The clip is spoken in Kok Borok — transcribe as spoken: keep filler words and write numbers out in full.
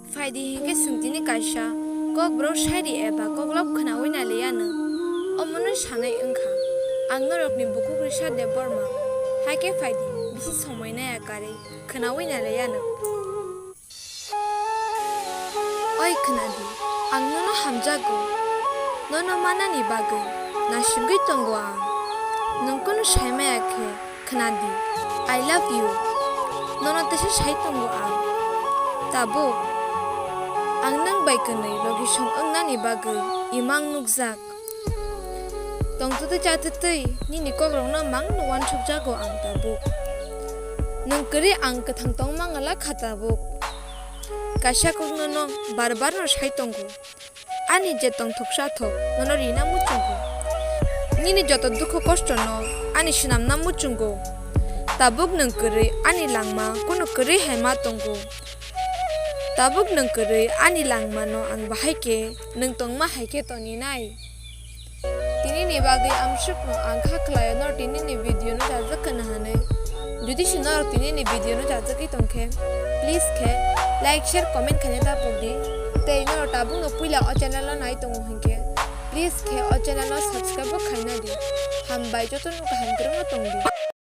Phaidi hinkhe swng tini kaisa kokborok sairi eba koklop khwnawi nailaiya nwng. Omono sanai wngkha ang norokni bukhuk Risha Debbarma. Haikhe phaidi bisi somoi naiya karwi khwnawi nailaiya nwng. Oi khwnadi, ang nono hamjago. Nono manani bagwi naisingwi tongo ang. Nwng kunu saimaya khe khwnadi, I love you. Nono teisa sai tongo ang. Tabuk ang nwng bai kwnwi logisong wngnani bagwi imang nukjak. Tongtwtwi chatwtwi nini kokrokno mangno uansukjago ang tabuk. Nwng kwrwi ang kwthang tongma ngala kha tabuk. Kaisa kokno no bar bar no sai tongo. Ani je tongthok sathok nono rina muchungo. Nini joto dukhu kosto no ani swnamna muchungo. Tabuk nwng kwrwi ani langma kunu kwrwi hai ma tongo. Tabuk nwng kwrwi ani langma no ang bahai khe nwng tongma hai khe toni nai. Tini ni bagwi amsuk no ang kha khlai no tini ni video no jajak kana hanai. Jodi se norok tini ni video no jajagwi tongkhe, please khe like, share, comment khaina ta pokdi. Tei norok tabuk no puila o channel o nai tongo hinkhe, please khe o channel o subscribe bo khaina di. Hambai, joto no kaham kwrwngno tongdi.